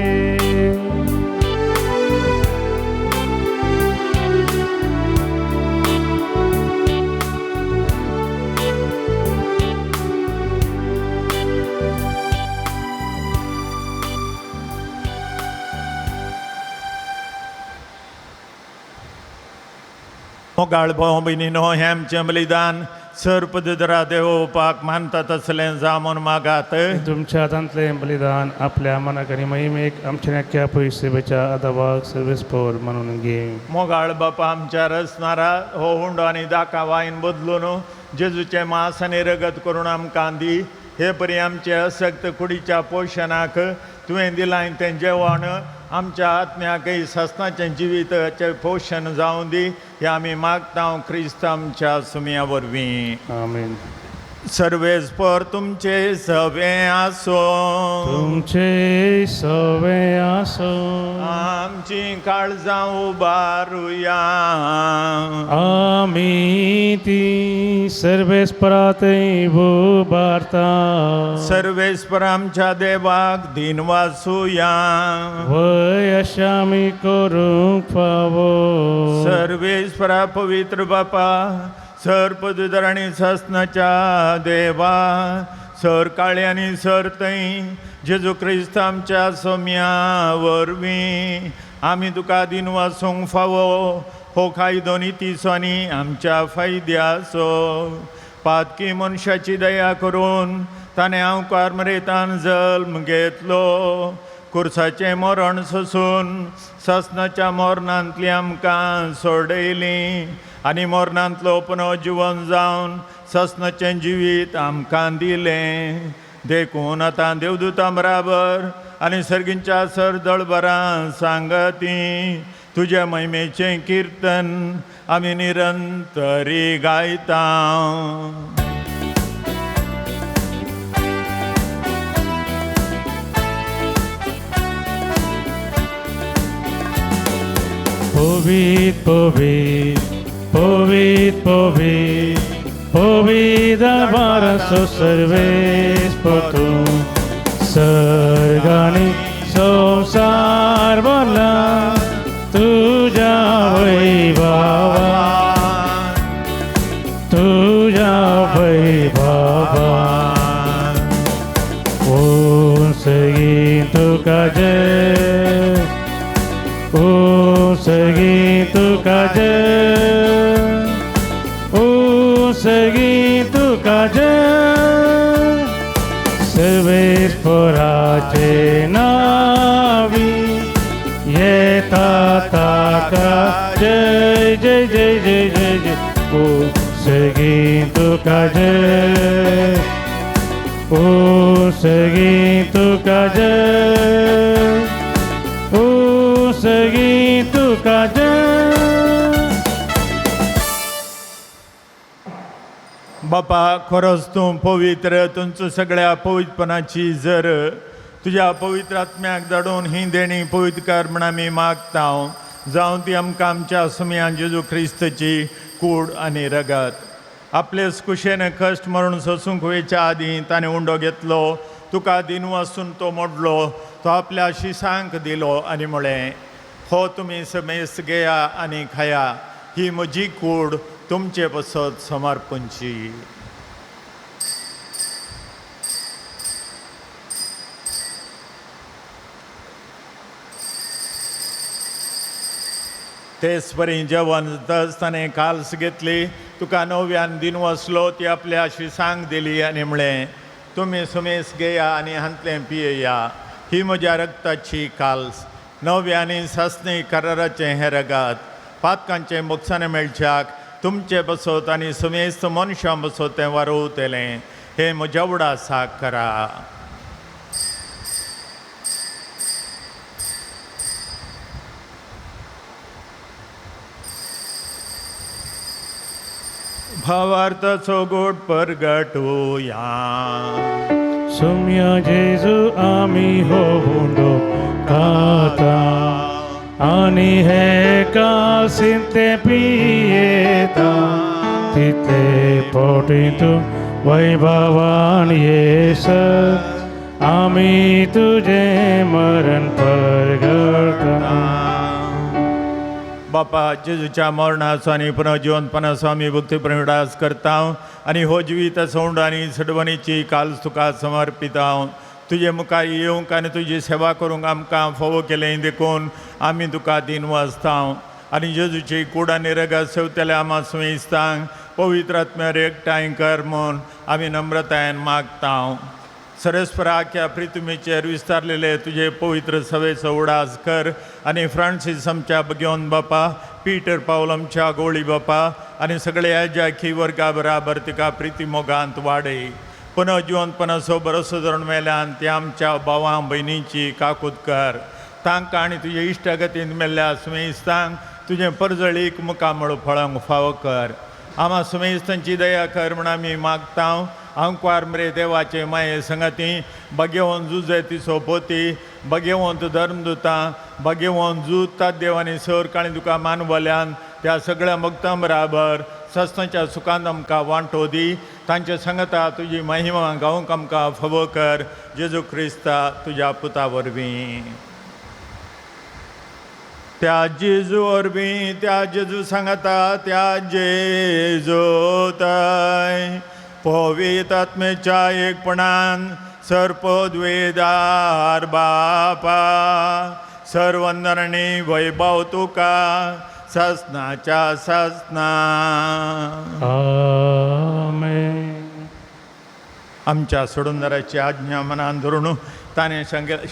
मोगाळ भाव भयणीनो, हें आमचें बलिदान सर पदुदरा देवोवपाक मानता तसलें जावं म्हूण मागात. तुमच्या हातांतलें बलिदान आपल्या मनाक आनी महिमेक आमच्या नक्क्या पयशेच्या आदावाक सर्वीस पवर म्हणून घे. मोगाळ बापा आमच्या रचणारा हो हुंडो आनी दाका वायन बदलून जेजूचें मांस आनी रगत करून आमकां दी. हे परी आमचे असक्त कुडीच्या पोशणाक तुवें दिलां तें जेवण आमच्या आत्म्याकय ससनाचें जिविताचें पोशण जावं दी हें आमी मागता क्रिस्त आमच्या सुम्या वरवीं. आमेन. सर्वेस्पर तुमचे सवे आसो, तुमचे सवे आसो. आमची काळजां उबारुया, आमी ती सर्वेस्परातय उबारता. सर्वेस्पर आमच्या देवाक दिन वासुया, वय अशें आमी करूंक फावो. सर्वेस्परा पवित्र बापा, सर पदुदर आनी ससनाच्या देवा, सर काळे आनी सर थंय जेजू क्रिस्त आमच्या सोम्या वरवीं आमी तुका दिन वासूंक फावो. हो कायदो नितीचो आनी आमच्या फायद्याचो. पातकी मनशाची दया करून ताणें हांवकार मरेतान जल्म घेतलो, कुर्साचें मरण सोसून ससनाच्या मरणांतली आमकां सोडयली आनी मरणांतलो पुनर्जिवन जावन ससनाचें जिवीत आमकां दिलें. देखून आतां देवदूतां बराबर आनी सर्गींच्या सरदळबरां सांगती तुज्या महिमेचें किर्तन आमी निरंतरी गायता. पवीत पवीत पवीत पवीत पवीत दरबाराचो सर्वेस्पर तूं, सर्गांनी संवसार भरला तुज्या वैभवान. सगी तुका जय, ओ सगी तुका जय, सर्वेस्पराचे नावी येता ताका जय जय जय जय जय जय, ओ सगी तुका जय, ओ सगी तुका जय, ओ सगी तुका जय। बापा खरोच तूं पवित्र, तुमचो सगळ्या पवित्रपणाची जर तुज्या पवित्र आत्म्याक धाडून ही देणी पवित्र कर म्हण आमी मागता, जावं ती आमकां आमच्या सुमयान जेजू क्रिस्तची कूड आनी रगत। आपलेच कुशेन कश्ट मरण सोसूंक वयच्या आदीं ताणें उंडो घेतलो, तुका दिनू आसून तो मोडलो, तो आपल्या शिसांक दिलो आनी म्हळें, हो तुमी समेस्त घेया आनी खाया, ही म्हजी कूड तुमचे पसत समर्पणची। तेच परी जेवण जाताच ताणें काल्स घेतली, तुका नव्यान दिनू आसलो, ती आपल्या शिसांक दिली आनी म्हळें, तुमी सुमेस घेया आनी हांतलें पियेया, ही म्हज्या रक्ताची काल्स, नव्या आनी सासणी कराराचें हें रगात, पातकांचें मोगसाणें मेळच्याक तुमचे बसत आनी सुमेस्त मनशां बसत तें वारोवतलें, हें म्हज्या उडासाक करा। भावार्थाचो गोड परगटूया। सुम्या जेजू आमी हो उंडो खाता आनी हे कासिंते पियेता, तितले पोटी तूं वैभवान येस, आमी तुजें मरण परगटा। बापा जेजूच्या मरणाचो आनी पुनर्जिवनपणाचो आमी भक्ती प्रविडास करता आनी हो जिवीत सौंड आनी सडवणीची काल तुका समर्पिता। तुजे मुखार येवंक आनी तुजी सेवा करूंक आमकां फावो केलें देखून आमी तुका दिन वाचता आनी जेजूची कूड आनी रगत सेवतल्या आमा सुमेस्तांक पवित्र आत्म्यार एकठांय कर म्हूण आमी नम्रतायेन मागता। सरस्पराख्या प्रितुमीचेर विस्तारलेले तुजे पवित्र सवेचो उडास कर आनी फ्रांसीस आमच्या बगेवन बापा, पीटर पावल आमच्या गोळी बापा आनी सगळ्या जाखी वर्गा बराबर तिका प्रिती मोगांत वाडय। पुनर्जिवनपणाचो बरोसो धरून मेल्यान ते आमच्या भावां भयणीची काकूत कर, तांकां आनी तुजे इश्टागतीन मेल्ल्या सुमेस्तांक तुजें परजळीक मुखामळ फळांक फावो कर। आमा सुमेस्तांची दया कर म्हूण आमी मागता। आंकवार मरे देवाचे माये संगती बगेवन जुजे तिचो पोती, बगेवंत धर्मदुतां, बगेवन जूत देवानी सर काणी तुका मानवल्यान त्या सगळ्या भक्तां बराबर सस्तांच्या सुखान आमकां वांटो दी, तांच्या संगता तुजी महिमा गावंक आमकां फावो कर, जेजू क्रिस्ता तुज्या पुता वरवीं। त्या जेजू वरवीं, त्या जेजू सांगता, त्या जेजू ताय पवित्र आत्मेच्या एकपणान सर्पद्वेदार बापा सर्वंदरणी वैभव तुका ससनाच्या ससना। आमेन। आमच्या सोडूनदाराची आज्ञा मनान धरून ताणें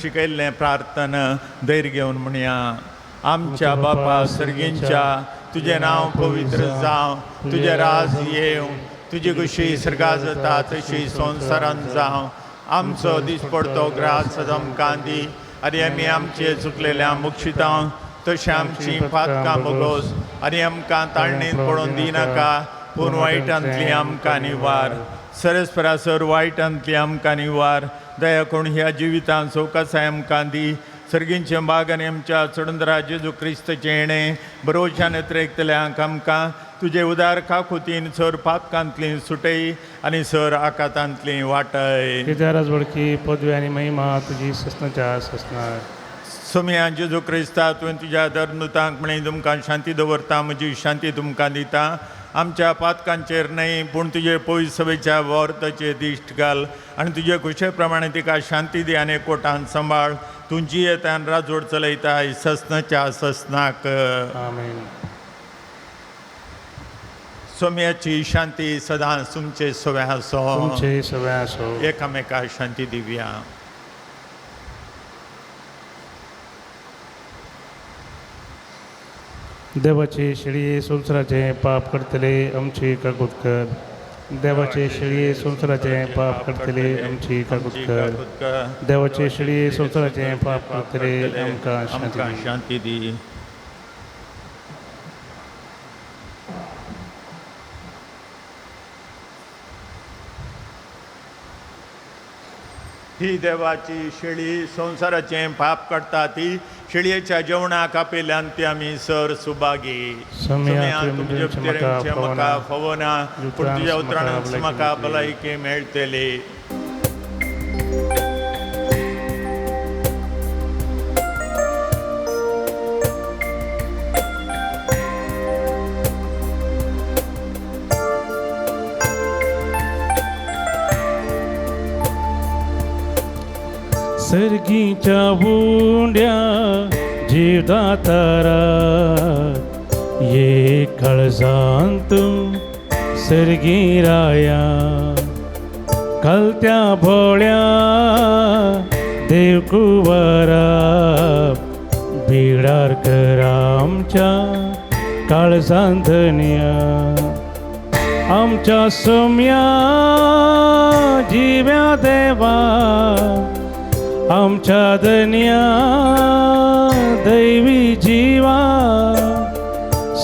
शिकयल्लें प्रार्थना धैर्य घेवन म्हणया। आमच्या बापा सर्गींच्या, तुजें नांव पवित्र जावं, तुजें राज येवं, तुजी खुशी सर्गा जाता तशी संवसारांत जावं। आमचो दिसपडतो ग्रास सदां आमकां दी आनी आमी आमचे चुकलेल्या मुक्षितां तशें आमची पातकां भोगोस आनी आमकां ताळणींत पडोवन दिनाका, पूण वायटांतली आमकां निवार। सरस्परासर वायटांतली आमकां निवार, दया करून ह्या जिवितांत सवकासाय आमकां दी। सर्गींचे बाग आनी आमच्या चडंदरा जेजू क्रिस्तचें येणें बरोवच्यान त्रेकतल्यांक आमकां तुजे उदार काकुतीन सर पातकांतली सुटय आनी सर आकातांतली वाटय। तुज्या राजवडकी पदवी आनी महिमा तुजी ससनाच्या ससना। सोम्या जेजू क्रिस्ता, तुवें तुज्या धर्मदुतांक म्हळें तुमकां शांती दवरता, म्हजी शांती तुमकां दिता। आमच्या पातकांचेर न्हय पूण तुजे पयस सभेच्या वर्ताचेर दिश्ट घाल आनी तुजे खुशे प्रमाणे तिका शांती दी आनी कोटान सांबाळ। तुमची येतान राजवट चलयताय ससनाच्या ससनाक. आमेन. सोम्याची शांती सदां तुमचे सव्या आसो. तुमचे सगळे आसो. एकामेका शांती दिवया. देवाचे शेळये संवसाराचे पाप करतले आमची काकूत कर. देवाचे शेळये संवसाराचे पाप करतले आमची काकूत कर. देवाचे शेळये संवसाराचे पाप करतले आमकां शांती आमकां दी. शांती दी. ही देवाची शेळी संवसाराचें पाप काडटा ती शेळयेच्या जेवणाक आपयल्यान ती आमी सर सुभागी. सोम्या, तुमचे तुमचे उपचारांचे म्हाका म्हाका फवना, पूण तुज्या उतरांच म्हाका भलायकी मेळटली. सर्गीच्या उंड्या जीवदातारा ये काळजांत सर्गी राया कलत्या भोळ्या देवकुवरा बिडार कर आमच्या काळजांत धन्या आमच्या सोम्या जिव्या देवा आमच्या धन्या दैवी जीवा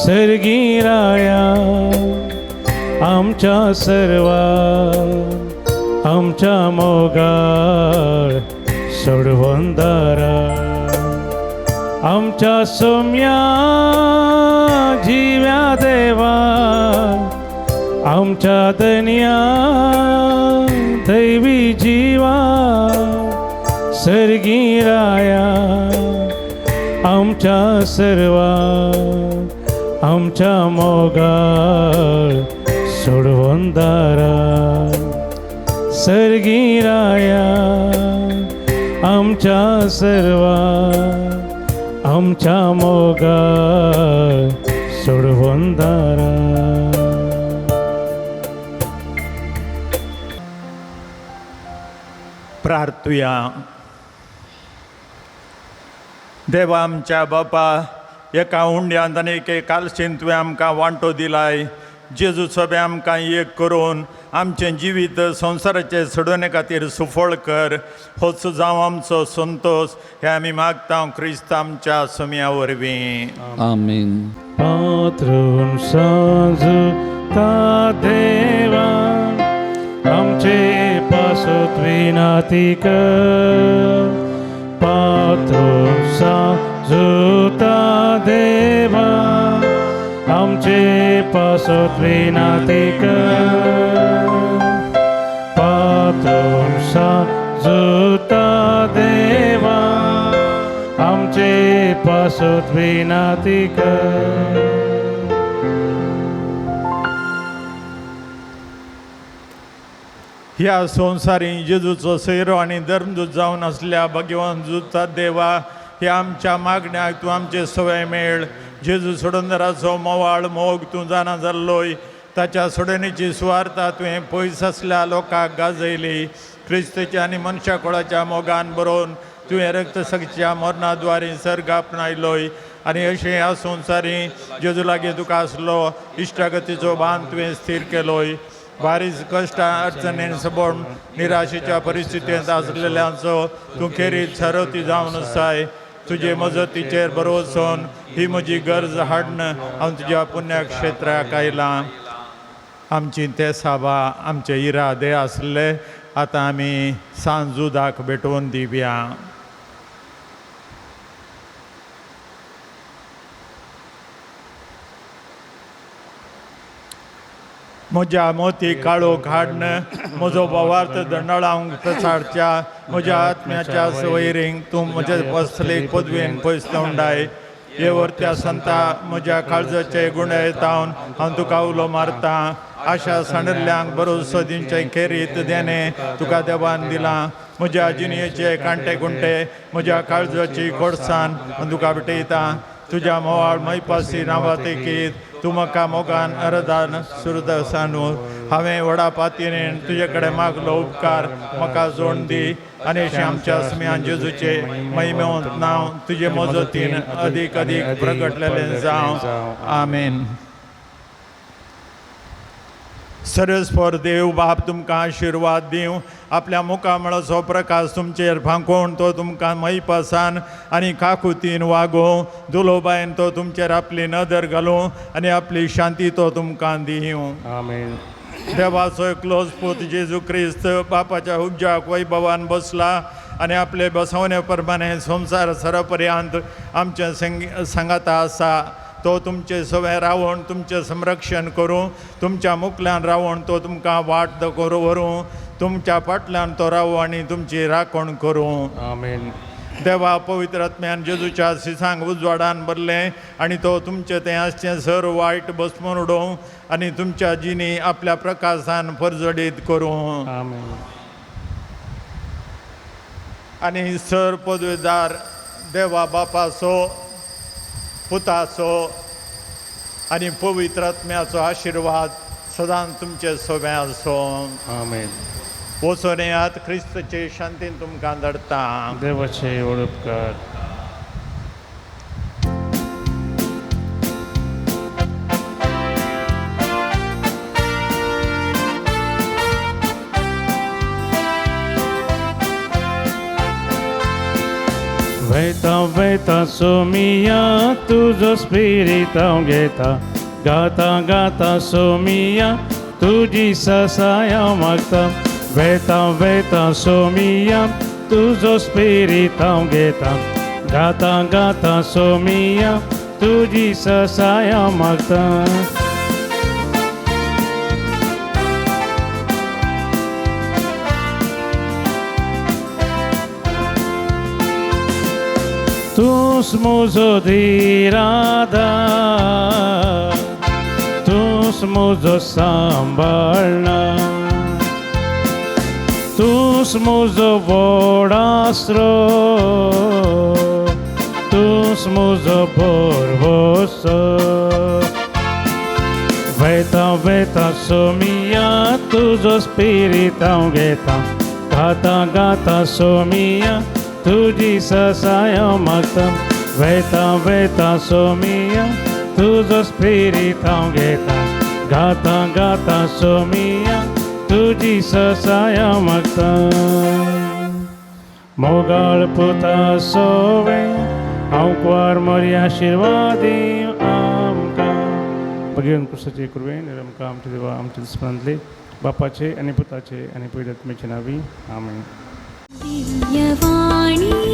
सर्गी राया आमच्या सर्वा आमच्या मोगाळ सोडवंदारा आमच्या सोम्या जिव्या देवा आमच्या धन्या दैवी जीवा सर्गी राया आमच्या सर्वा आमच्या मोगाळ सोडवंदारा सर्गी राया आमच्या सर्वा आमच्या मोगाळ सोडवंदारा. प्रार्थुया. देवा आमच्या बापा, एका उंड्यांत आनी एके कालशेन तुवें आमकां वांटो दिलाय. जेजू सोबे आमकां एक करून आमचें जिवीत संवसाराचें सोडोवणे खातीर सुफळ कर. होच जावं आमचो संतोश हें आमी मागता क्रिस्त आमच्या सोम्या वरवीं. आमेन. पात्रून साजता देवा आमचे पासत विनाती कर. पात्रून साजता देवा आमचे पासत विनाती कर. पात्रून साजता देवा आमचे पासत विनाती कर. ह्या संवसारी जेजूचो सैरो आनी धर्मदूत जावन आसल्या भगवान जुता देवा, ह्या आमच्या मागण्याक तूं आमचे सवय मेळ. जेजू सोडंदराचो मोवाळ मोग तूं जाणा जाल्लोय. ताच्या सोडणीची सुवार्ता तुवें पयस आसल्या लोकांक गाजयली. क्रिस्ताच्या आनी मनशा कोळाच्या मोगान बरोवन तुवें रक्तसखीच्या मरणा द्वारे सर्ग आपणायलोय. आनी अशें ह्या संवसारी जेजू लागीं तुका आसलो इश्टागतीचो बांद तुवें स्थीर केलोय. बारीस कश्टां अडचणीन सबोण निराशेच्या परिस्थितींत आसलेल्यांचो तूं खेरीत सरवती जावन आसाय. तुजे मजतीचेर भरवसोन ही म्हजी गरज हाडन हांव तुज्या पुण्यक्षेत्राक आयलां. आमची ते साबा आमचे इरादे आसले आतां आमी सांजुदाक भेटोवन दिवया. म्हज्या मोती काळोख हाडन म्हजो भावार्थ दंडाळावंक प्रसारच्या म्हज्या आत्म्याच्या सवयरींक तूं म्हज्या पसलेक पदवेन पयस तोंडाय. हे वरत्या संता म्हज्या काळजाचे गुणे येतावन हांव तुका उलो मारतां. आशा सांडिल्ल्यांक भरोसो दिवचें खेरीत देणें तुका देवान दिलां. म्हज्या जिणयेचे कांटे गुंटे म्हज्या काळजाची कोडसान तुका भेटयता. तुज्या मोवाळ मैपासी नांवा तेकीत तूं म्हाका मोगान अरदान सुरदसानू हांवें व्हडा पातयेन तुजे कडेन मागलो उपकार म्हाका जोड दी आनी अशें आमच्या स्म्यान जेजूचे महिमेवंत नांव तुजे मजतीन अदीक अदीक प्रगटलेलें जावं. आमेन. सरस्पर देव बाप तुमकां आशिर्वाद दिवं, आपल्या मुखामळाचो प्रकाश तुमचेर फांकोवन तो तुमकां मैपासान आनी काकुतीन वागोवं. दुलोबायन तो तुमचेर आपली नदर घालूं आनी आपली शांती तो तुमकां दिवं. आमेन. देवाचो एकलोच पूत जेजू क्रिस्त बापाच्या उज्जाक वैभवान बसला आनी आपले बसवणे प्रमाणे संवसार सरपर्यांत आमच्या सांगाता आसा. तो तुमचे सवें रावून तुमचें संरक्षण करूं, तुमच्या मुखल्यान रावून तो तुमकां वाट दाखोवन व्हरूं, तुमच्या फाटल्यान तो रावूं आनी तुमची राखण करूं. आमेन. देवा पवित्र आत्म्यान जेजूच्या सिसांक उजवाडान भरलें आनी तो तुमचें तें आसचें सर वायट बसमून उडोवं आनी तुमच्या जिणी आपल्या प्रकाशान परजडीत करूं. आमेन. आनी सर पदवेदार देवा बापाचो, पुताचो आनी पवित्र आत्म्याचो आशिर्वाद सदांच तुमचे सोबें आसूं. आमेन. वचून येयात, क्रिस्तचे शांतीन तुमकां धाडटा. देवाचे व्हड उपकार. वेता वेता सोमिया तुजो स्पिरीत हांव घेता, गाता गाता सोमिया तुजी ससाय हांव मागता. वेता वेता सोमिया तुजो स्पिरीत हांव घेता, गाता गाता सोमिया तुजी ससाय हांव मागता. तूंच म्हजो धीराधार, तूंच म्हजो सांबाळना, तूंच म्हजो व्हड आसरो, तूंच म्हजो भरवंसो. वेता वेता सोमिया तुजो स्पिरीत हांव घेता, गाता गाता सोमिया तुजी ससाय हांव मागता. वेता वेता सोमिया तुजो स्पिरीत हांव घेता, गाता गाता सोमिया तुजी ससाय हांव मागता. मोगाळ पुता सोवे हांव कुवार मोरी आशिर्वादी आमकां. भगीवन कृष्णाचे कृपेन आमकां आमच्या देवा आमच्या दुस्मानांतले बापाचे आनी पुताचे आनी पयल्या आत्म्याचे नांवी. आमेन. दिव्यवाणी.